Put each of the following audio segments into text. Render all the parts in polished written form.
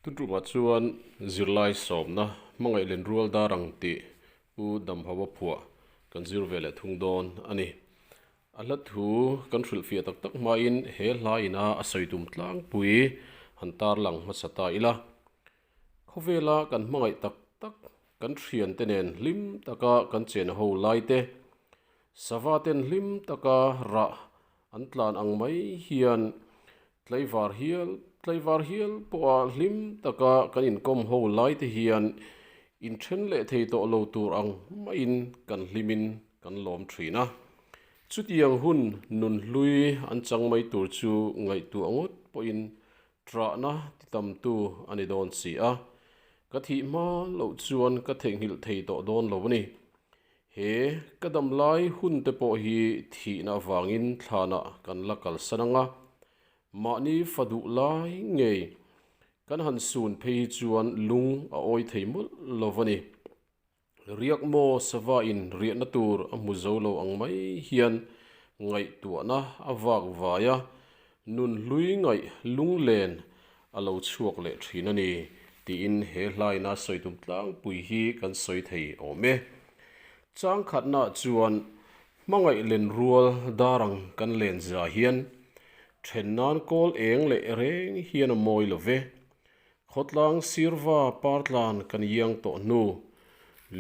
Tuṭumah chuan zirlai sawmna hmangaih len rual dar ang tih Pu Damhawa phuah kan zir ve leh thung dawn a ni. A hla thu kan hrilhfiah tak tak hmain he hla ina a sawi tum tlangpui han tarlang hmasa ta ila. Khawvela kan hmangaih tak tak kan thiante nen hlim taka kan chen ho lai te, sava ten hlim taka rah an tlan ang mai hian tlaivar hial tlaivar hial pawha hlim taka kan inkawm ho lai te hian inthen leh thei tawh lo tur ang maiin kan hlimin kan lawm thin a. Chutiang hun nunhlui an chang mai tur chu ngaihtuah ngawt pawhin Ṭahna ti tamtu a ni dawn si a, ka thih hma loh chuan ka theihnghilh thei tawh dawn lo a ni. He ka dam lai hun te pawh hi thihna avangin thlanah kan la kalsan ang a, mahni fa duh lai ngei kan han sun phei hi chuan lung a awi thei mawlh lo a ni. Riak maw sava in riahna tur a hmu zo lo ang mai hian ngaihtuahna a vak vai a, nun hlui ngaih lunglen a lo chhuak leh thin a ni tiin he hlaina sawi tum tlangpui hi kan sawi thei awm e. Changkhatna chuan hmangaih len rual dar ang kan len za hian then nan kawl eng leh reng hian a mawi lo ve. Khawtlang sirva partlan kan iang tawh hnu,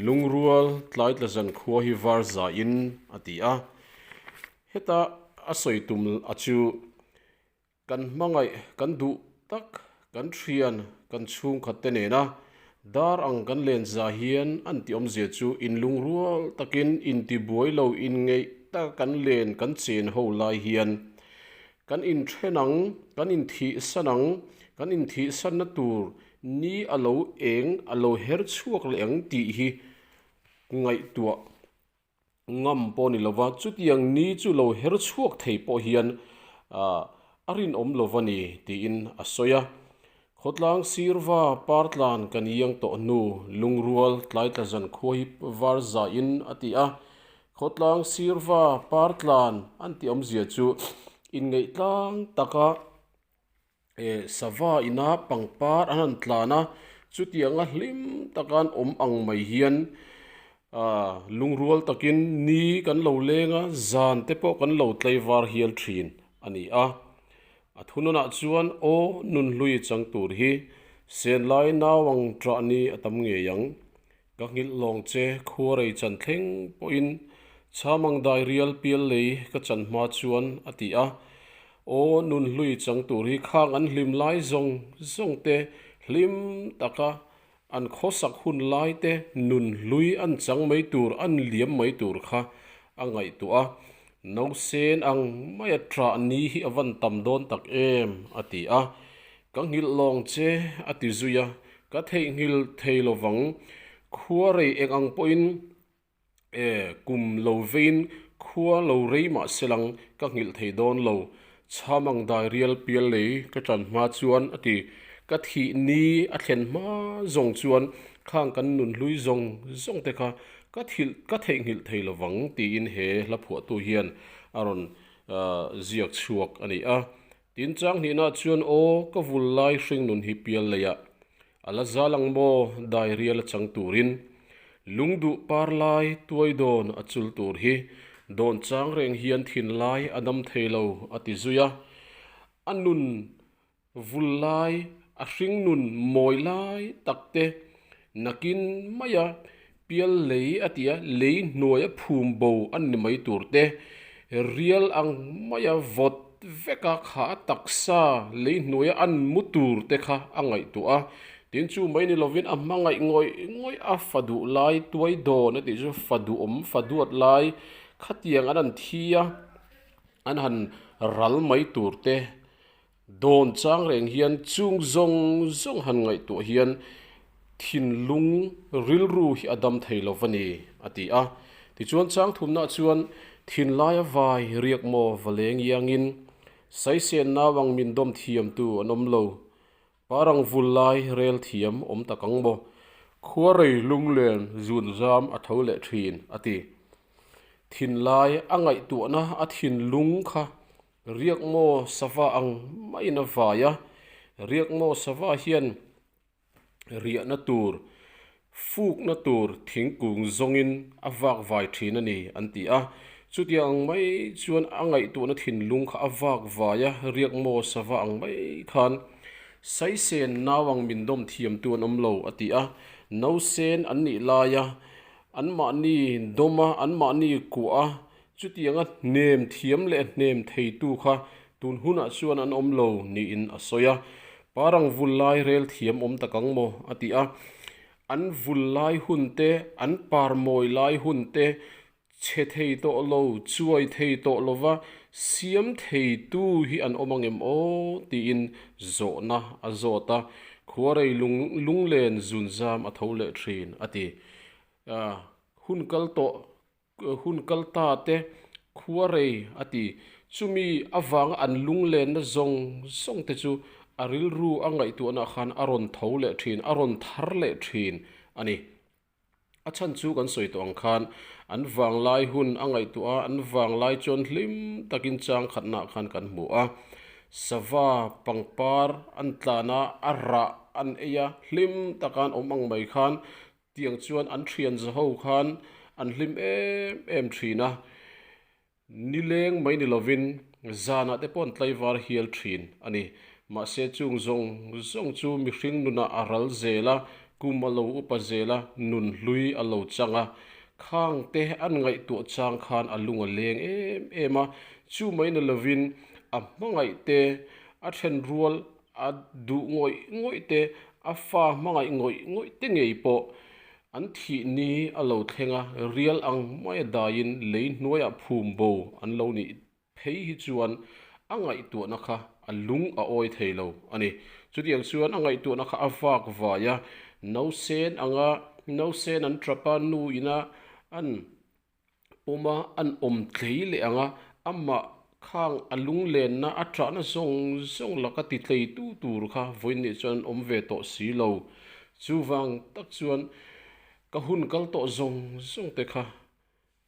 lungrual tlaitla zan khua hi var zaiin a ti a. Heta a sawi tum a chu kan hmangaih kan duh tak, kan thian, kan chhungkhat te nena dar ang kan len za hian an tih awmzia chu inlungrual takin intibuai lo inngeih taka kan len kan chen ho lai hian Kan inthen ang, kan inthihsan ang, kan inthihsanna tur ni a lo eng, a lo her chhuak leh ang tih hi ngaihtuah ngam pawh a ni lova, chutiang ni chu lo her chhuak thei pawh hian a rinawm lova ni tiin a sawi a. Khawtlang sirva partlan kan iang tawh hnu lungrual tlaitla zan khua hi var zahin a ti a. Khawtlang sirva partlan an tih awmzia chu inngaihtlang taka eh sava ina pangpar an han tlan a, chutianga hlim taka an awm ang mai hian ah lungrual takin ni kan lo leng a, zan te pawh kan lo tlaivar hial thin a ni a. A thununah chuan aw nunhlui chang tur hi senlai nauang ṭah ni a tam ngei ang. Ka nghilh lawng che khuarei chan thleng pawhin chhamang dai rial pial lei ka chan hma chuan a ti a. Aw nunhlui chang tur hi khang an hlim lai zawng zawng te hlim taka an khawsak hun lai te nunhlui an chang mai tur an liam mai tur kha a ngaihtuah a, Nausen ang maia ṭah ni hi a van tam dawn tak em? a ti a, Ka nghilh lawng che a ti zui a, Ka theihnghilh thei lovang, khua rei eng ang pawhin E, kum lo vein khua lo rei mah se lang ka nghilh thei dawn lo. Chham ang dai rial pial lei ka ṭan hma chuan a ti. Ka thih ni a thlen hma zawng chuan khang kan nun hlui zawng zawng te kha ka thilh ka theihnghilh thei lovang tiin he hla phuahtu hian a rawn ziak chhuak a ni a. Tin chang hnihna chuan aw ka vul lai hring nun hi pial leiah a la zal ang maw dai rial a chang turin lungduh par lai tuai dawn a chul tur hi dawn chang reng hian thin lai a dam thei lo a ti zui a a nun vul lai a hring nun mawi lai tak te nakin maia pial lei a ti a lei hnuai a phum bo an ni mai tur te rial ang maia vawt veka kha a taksa lei hnuaia an mu tur te kha a ngaihtuah a tin chu mai ni lovin a hmangaih ngawih ngawih a fa duh lai tuai dawn a tih chu fa duhawm fa duat lai khatiang an han thi a an han ral mai tur te. Dawn chang reng hian chung zawng zawng han ngaihtuah hian thinlung rilru hi a dam thei lo va ni, a ti a. Tichuan chang thumnah chuan thinlaia vai riak maw va leng iangin saisen nauang min dawm thiamtu an awm lo, parang vul lai rel thiam awm tak ang maw, khuarei lunglen zun zam a tho leh thin, a ti. Thinlai a ngaihtuahna a thinlung kha Riakmaw sava ang maiin a vai a, Riakmaw sava hian. Riahna tur, fukna tur thingkung zawngin a vak vai thin a ni, an ti a. Chutiang ang mai chuan a ngaihtuahna thinlung kha a vak vai a, riak maw sava ang mai khan Saisen nau ang min dawm thiamtu an awm lo, a ti a. Nausen an nih laia anmahni dawma anmahni kuah a, chutianga hnem thiam leh hnem theitu kha tun hunah chuan an awm lo niin a sawi a. Parang vul lai rel thiam awm tak ang maw? a ti a. An vul lai hun te, an par mawi lai hun te chhe thei tawh lo, chuai thei tawh lova siam theitu hi an awm angem aw? tiin zawhna a zawt a. Khuarei lung lunglen zunzam a tho leh thin, a ti. Hun kal tawh Hun kal ta te khua rei a ti. Chumi avanga an lunglenna zawng zawng te chu a rilru a ngaihtuahna khan a rawn tho leh thin, a rawn thar leh thin a ni. A chhan chu kan sawi tawh ang khan an vanglai hun a ngaihtuah a, an vanglai chuan hlim takin chang khatnaah khan kan hmu a. Sava pangpar an tlan a, a rah an ei a, hlim taka an awm ang mai khan Tiang chuan an thian zaho khan an hlim em em thin a, nileng mai ni lovin zanah te pawh an tlaivar hial thin a ni. Mahse chung zawng zawng chu mihring nunah a ral zel a, kum a lo upa zel a, nun hlui a lo chang a. Khang te an ngaihtuah chang khan a lung a leng em em a, chu mai ni lovin a hmangaih te, a then rual A duh ngawih ngawih te, a fa hmangaih ngawih ngawih te ngei pawh an thih ni a lo thleng a, rial ang maia daiin lei hnuaiah phum bo an lo nih phei hi chuan a ngaihtuahna kha a lung a awi thei lo a ni. Chutiang chuan a ngaihtuahna kha a vak vai a, nausen anga nausen an tap a, nu ina an Pawma an awm tlei leh ang a, amah khang a lunglenna a ṭahna zawng zawng laka ti tleitu tur kha vawiin chuan an awm ve tawh si lo. Chuvang tak chuan ka hun kal tawh zawng zawng te kha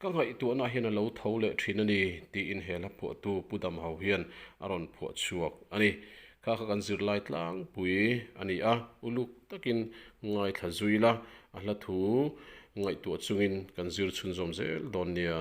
ka ngaihtuahna hian a lo tho leh ṭhin a ni, tiin he hla phuahtu Pu Damhau hian a rawn phuah chhuak a ni. Kha kha kan zirlai tlangpui a ni a, uluk takin ngaithla zui la, a hla thu ngaihtuah chungin kan zir chhunzawm zel dawn nia.